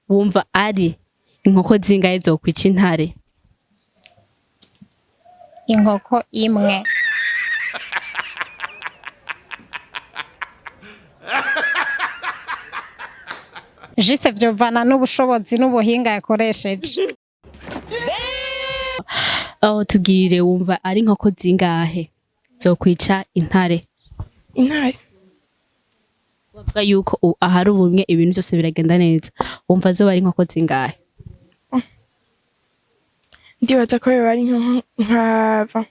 Wumva ari inkoko zingahe zokwica intare? Inkoko imwe. Juste vyovana n'ubushobozi n'ubuhinga yakoresheje. Oh, tubwire, wumva ari inkoko zingahe zokwica intare? Intare? Bavuga yuko ahari ubumwe ibintu byose biragenda neza. Wumva zoba ari inkoko zingahe? Ndibaza ko yoba ari nka 20,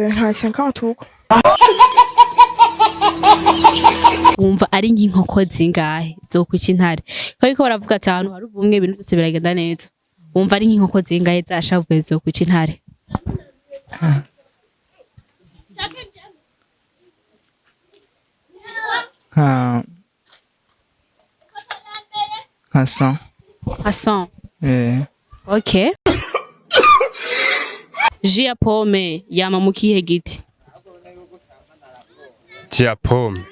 nka 50 uko. Wumva ari nk'inkoko zingahe zokwica intare? Ariko baravuga ati ahantu hari ubumwe ibintu byose biragenda neza. Wumva ari nk'inkoko zingahe zashavuye zokwica intare? Nka 100. Hassan? Eh. Okay. Jus ya pomme yama mu kihe giti? Cya pome?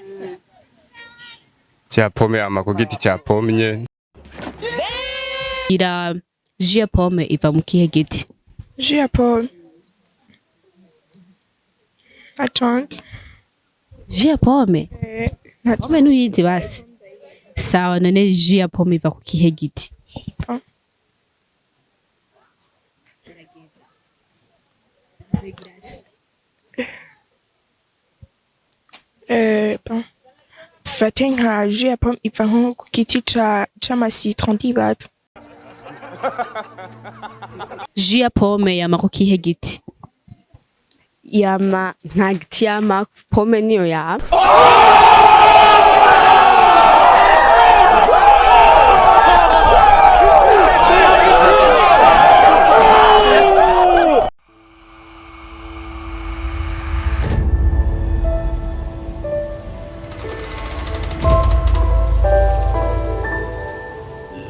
Cya pome ama ku giti cya pome nyene. Ira, jus ya pomme iva mu kihe giti? Jus ya pomme? Attends. Jus ya pomme? Pomme ntuyizi basi. Sawa, none jus ya pomme iva ku kihe giti? Ah. Bon, dufate nka jus ya pomme iva nko ku giti c'ama citron, ndibaza. Jus ya pomme yama ku kihe giti? Yama, nta giti yama, pome niyo yama.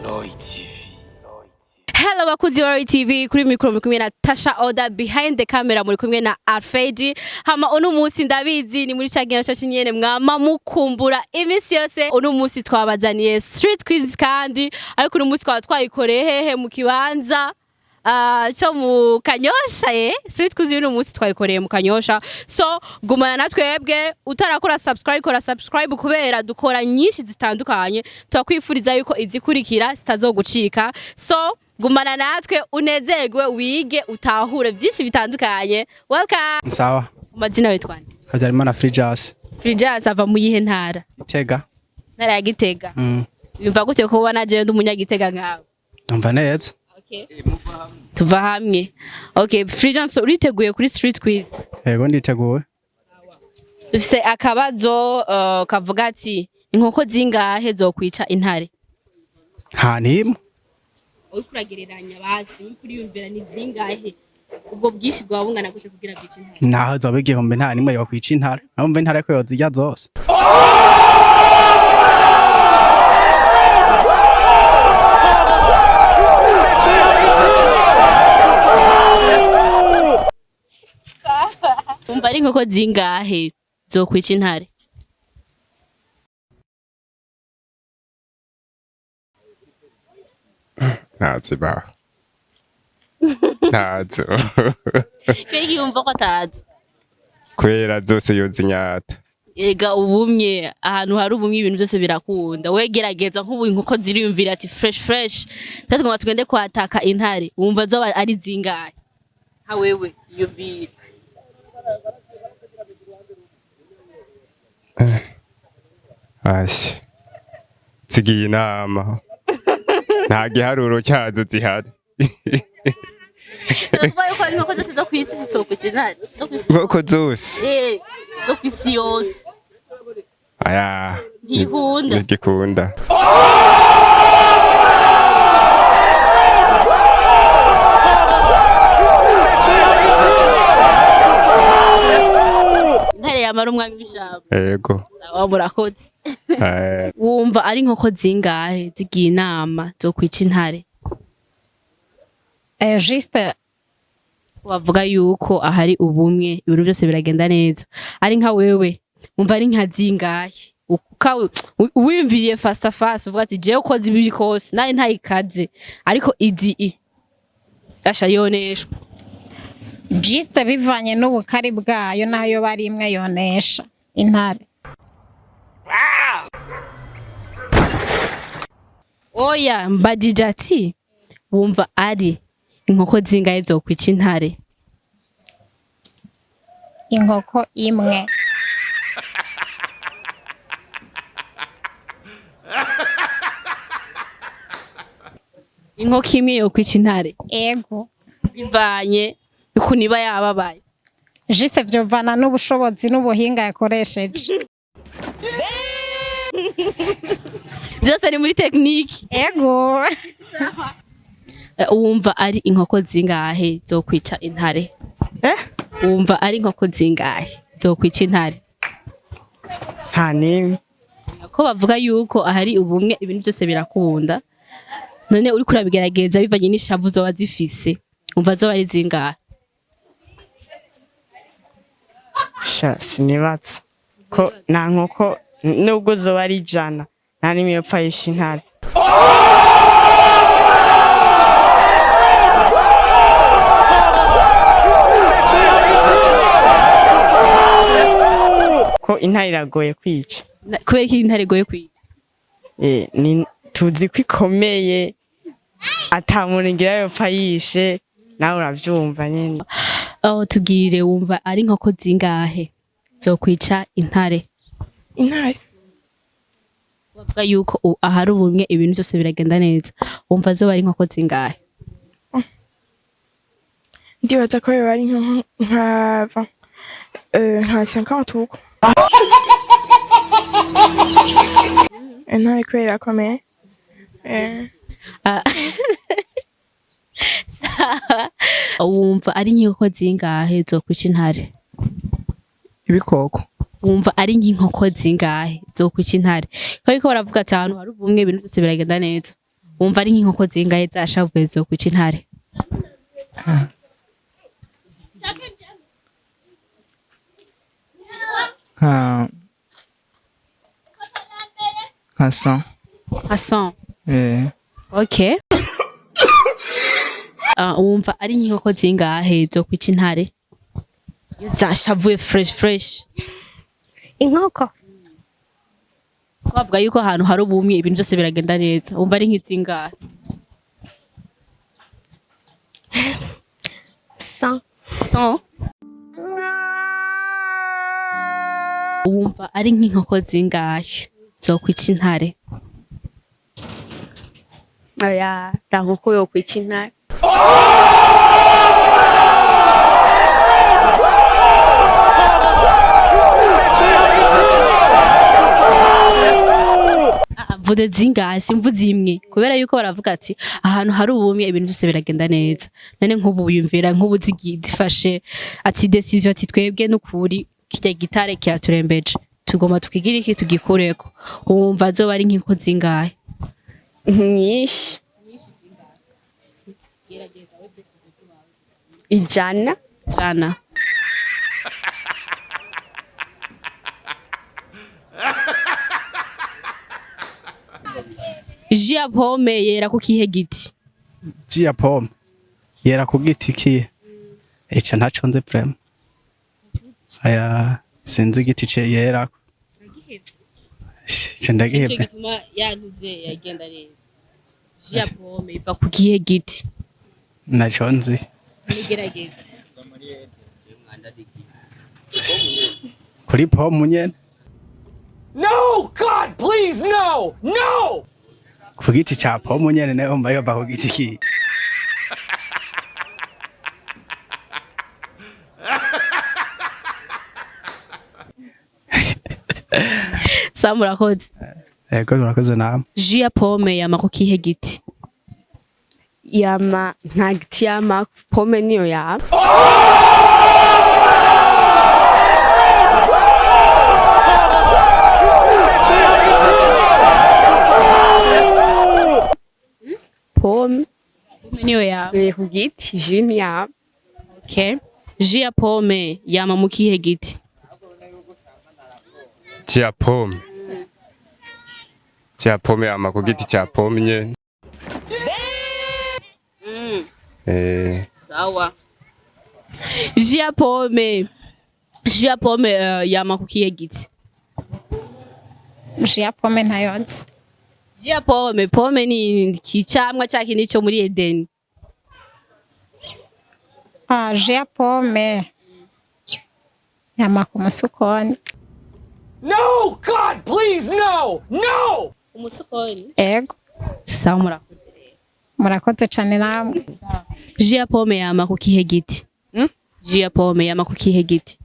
Lloyd TV. Hello bakunzi ba Roy TV, kuri mikoro muri kumwe na Tasha Oda, behind the camera muri kumwe na Alfred. Hama uno munsi ndabizi ni muri cagira cacu nyene mwama mukumbura iminsi yose. Uno munsi twabazaniye street quiz kandi, ariko uno munsi twaba twayikoreye hehe? Mu kibanza cyo mu Kanyosha. Street quiz y'uno munsi twayikoreye mu Kanyosha. So gumana na twebwe, utarakora subscribe kora subscribe, kubera dukora nyinshi zitandukanye. Turakwifuriza yuko izikurikira zitazogucika. So gumana natwe, unezerwe, wige, utahure byinshi bitandukanye. Welcome. Sawa. Amazina witwa nde? Habyarimana Frijas. Frijas ava mu yihe ntara? Gitega. Ntara ya Gitega. Yumva gute kuba naje ndi umunyagitega nkawe? Numva neza. Okay. Tuva hamwe. Okay, Frijas, uriteguye kuri street quiz? Yego, nditeguwe. Dufise akabazo kavuga ati inkoko zingahe zokwica intare? Nta nimwe. Uriko uragereranya basi, uriko uriyumvira ni zingahe, ubwo bwinshi bwaba bungana gute kugira bwice intare? Naho zoba 1000 nta nimwe yokwica intare. Numva intare ko yozirya zose. Umva, ari inkoko zingahe zokwica intare? Ntazi baho, ntazo. Kiki yumva ko atazi? Kubera zose yozinyata. Ega ubumwe, ahantu hari ubumwe ibintu byose birakunda. We gerageza, nk'ubu inkoko ziriyumvira ati fresh fresh, tatugomba tugende kwataka intare. Wumva zoba ari zingahe nka wewe yumvira? Ashe, zigiye inama, nta giharuro cyazo zihari. Turavuga yuko ari inkoko zose zo kw'isi zitokwica intare zo kw'isi. Inkoko zose? Eh, zo kw'isi yose. Aya. Ntikunda. Ntigikunda. Intare yamara umwami w'ishamba. Yego. Sawa, murakoze. Wumva ari inkoko zingahe zigiye inama zo kwica intare? Juste. Bavuga yuko ahari ubumwe ibintu byose biragenda neza. Ari nka wewe, wumva ari nka zingahe? Uwimviriye fasta fast uvuga ati jewe uko zibiri kose naye ntayikaze, ariko izi i asha yoneshwa. Juste bivanye n'ubukari bwayo, nayo bari imwe yonesha intare. Oya, mbajije ati wumva ari inkoko zingahe zokwica intare? Inkoko imwe. Inkoko imwe yokwica intare? Ego. Bivanye ukuntu iba yababaye. Juste vyovana n'ubushobozi n'ubuhinga yakoresheje. Byose ni muri technique. Ego. Wumva ari inkoko zingahe zokwica intare? Eh? Wumva ari inkoko zingahe zokwica intare? Nta n'imwe. Ko bavuga yuko ahari ubumwe ibintu byose birakunda, none uriko urabigerageza bivanye n'ishavu zoba zifise, wumva zoba ari zingahe? Sha, sinibatse ko nta nkoko, nubwo zoba ari 100, nta n'imwe yopfa yishe intare. Ko intare iragoye kwica. Kubera ko intare igoye kwica? Ni tuzi ko ikomeye, ata muntu ngira yopfa yishe, nawe uravyumva nyene. Aho tubwire, wumva ari inkoko zingahe zokwica intare? Intare? Bavuga yuko ahari ubumwe ibintu byose biragenda neza, wumva zoba ari inkoko zingahe? Ndibaza ko yoba ari nka 20, nka 50 uko. Intare kubera irakomeye. Ah. Wumva ari nk'inkoko zingahe zokwica intare? Ibikoko? Wumva ari nk'inkoko zingahe zokwica intare? Kubera ko baravuga ati ahantu hari ubumwe ibintu byose biragenda neza, wumva ari nk'inkoko zingahe zashavuye zokwica intare? Nka 100. Nka 100? Eh. Okay. Ah, wumva ari nk'inkoko zingahe zokwica intare iyo zashavuye fresh fresh? Inkoko? Bavuga yuko ahantu hari ubumwe ibintu byose biragenda neza, wumva ari nk'izingahe? 100. 100. Wumva ari nk'inkoko zingahe zokwica intare? Oya, nta nkoko yokwica intare. Ah, mvuze zingahe, simvuze imwe, kubera yuko baravuga ati ahantu hari ubumwe ibintu byose biragenda neza. None nk'ubu wiyumvira nk'ubu zifashe ati décision ati twebwe n'ukuri kirya gitare kiraturembeje, tugomba tukigire iki, tugikureko, wumva zoba ari nk'inkoko zingahe? Nyinshi, 100. 100. Jus ya pomme yera ku kihe giti? Jus ya pomme yera ku giti kiye? Ico ntaco nzi vraiment. Aya, sinzi igiti ce yerako. Ico ndagihevye. Gituma yantuze yagenda neza. Jus ya pomme iva ku kihe giti? Ntaco nzi. Gerageza. Kuri pomme nyene. No, God, please, no! No! Ku giti ca pomme nyene, nayo mba yova ku giti kiye? Sawa, murakoze. Ego, murakoze namwe. Jus ya pomme yama ku kihe giti? Yama, nta giti yama, pomme niyo yama. Pomme. Pomme niyo yama? Ku giti, jus ntiyama. Okay. Jus ya pomme yama mu kihe giti? Jus ya pomme. Jus ya pomme yama ku giti cya pomme nyene. Sawa. Jus ya pomme. Jus ya pomme yama ku kihe giti? Jus ya pomme ntayo nzi. Jus ya pomme, pomme ni icamwa ca kindi co muri Edeni. Ah, jus ya pomme yama ku musukoni. No! God, please, no! No! Umusukoni? Ego. Sawa, murakoze. Murakoze cane namwe. Jus ya pomme yama ku kihe giti? Jus ya pomme yama ku kihe giti?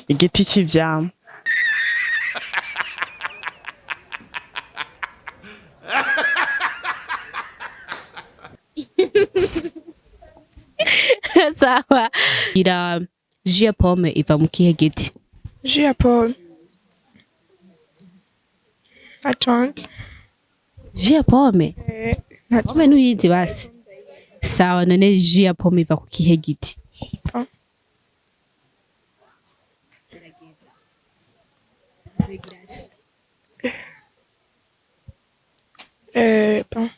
Igiti c'ivyamwa. Sawa. Ira jus ya pomme iva mu kihe giti? Jus ya pomme. Attends. Jus ya pomme? Ntaco. Pomme ntuyizi basi? Sawa, none jus ya pomme iva ku kihe giti? Ah. Bon.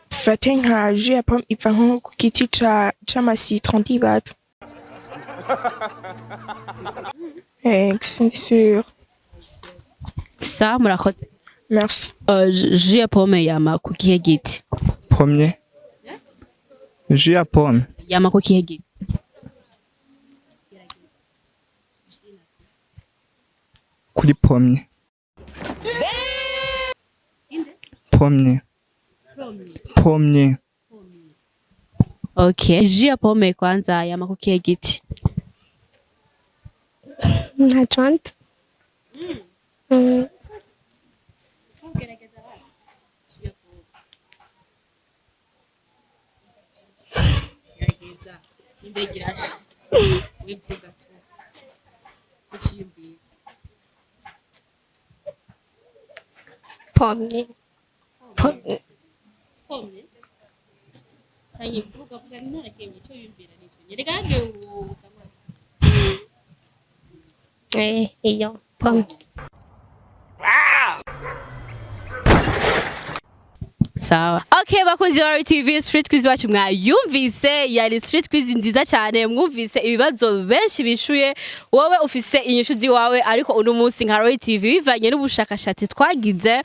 Dufate nka jus ya pomme iva nko ku giti c'ama citron ndibaza. C'est sûr. Sawa, murakoze. Merci. Jus ya pomme yama ku kihe giti? Pommier. Jus ya pomme. Yama ku kihe giti? Kuri pommier. Pommier. Pommier. Okay. Jus ya pomme kwanza yama ku kihe giti? Ntaco nzi. Indege irashe. Wivuga tu. Uciyumvira. Pommier. Pommier. Pomye. Canke vuga vuga ntarakemye ico wiyumvira nico. Nyereka hage usangura. Iyo pomme. Sawa. Okay, bakunzi ba RTV, Street Quiz wacu mwayumvise, yari Street Quiz nziza cyane, mwumvise ibibazo benshi bishuye, wowe ufise inyishu ziwawe, ariko uno munsi nka Roy TV, bivanye n'ubushakashatsi twagize,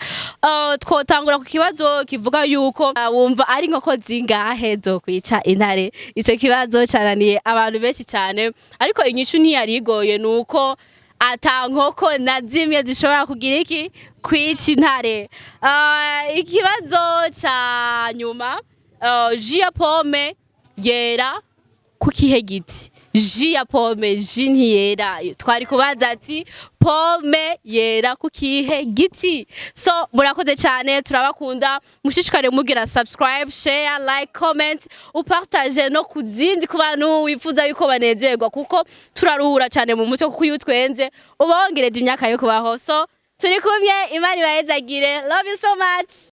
twotangura ku kibazo kivuga yuko wumva ari inkoko zingahe zo kwica intare. Ico kibazo cananiye abantu benshi cyane, ariko inyishu ntiyari igoye, nuko ata nkoko na zimwe zishobora kugira iki kwica intare. Ikibazo ca nyuma, jus ya pomme yera ku kihe giti? Jus ya pomme, jus ntiyera, twari kubaza ati pomme yera ku kihe giti? So murakoze cyane, turabakunda, mushishikare mugira subscribe, share, like, comment, upartage no ku zindi, ku bantu wifuza yuko banezerwa, kuko turaruhura cyane mu mutwe, kuko iyo utwenze uba wongereje imyaka yo kubaho. So turi kumwe, Imana ibahezagire, love you so much.